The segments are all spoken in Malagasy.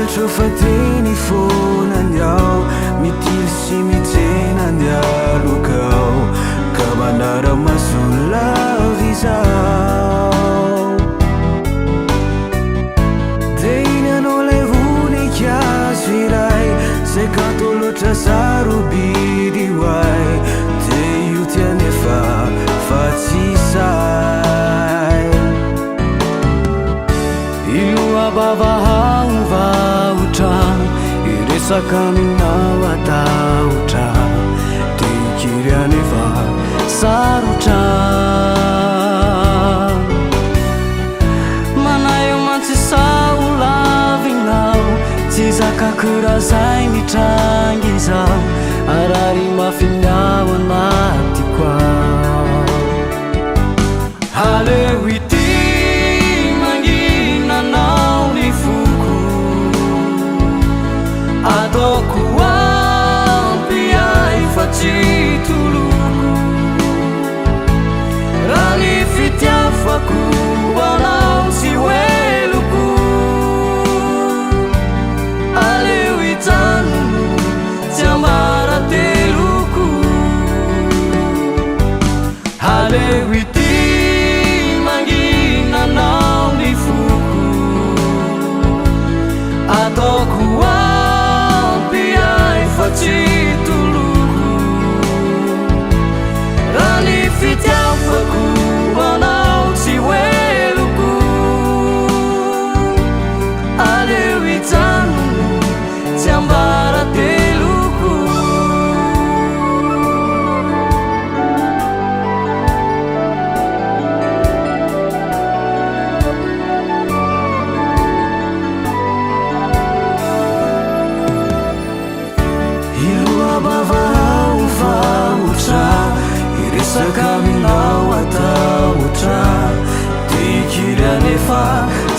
Fantatrao fa teny foana ny ao, mitily sy mitsena ny aloka ao, ka manara-maso lava izao. Dia iny ianao ilay voninkazo iray, izay kanto loatra sarobidy ho ahy, te hioty anefa fa tsy sahy. Hiloa-bava hahovahotra, hiresaka aminao hatahotra, te hikiry anefa sarotra. Manahy mantsy sao ho lavinao, tsy zakako raha zay mitranga izao, harary mafy ny ao anatiko ao. Aleo ity mangina anao ny foko, ataoko ampy ahy fa tsy toloko. Raha ny fitiavako anao tsy ho heloko, aleo hijanona tsiambarateloko. Aleo ity mangina anao ny foko, ataoko ampy ahy fa tsy toloko. Raha ny fitiavako anao tsy ho heloko, aleo hijanona tsiambarateloko. Hiloa-bava aho vahotra, hiresaka aminao hatahotra, te hikiry anefa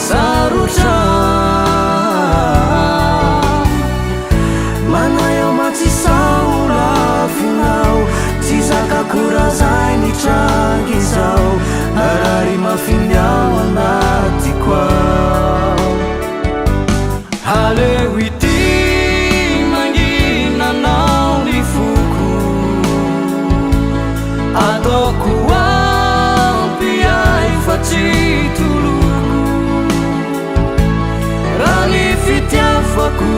sarotra. Manahy aho mantsy sao ho lafinao, tsy zakako raha zay nitranga izao, harary mafy ny ao anatiko ao. Aleo ity mangina anao ny foko, ataoko ampy ahy fa tsy toloko. Raha ny fitiavako.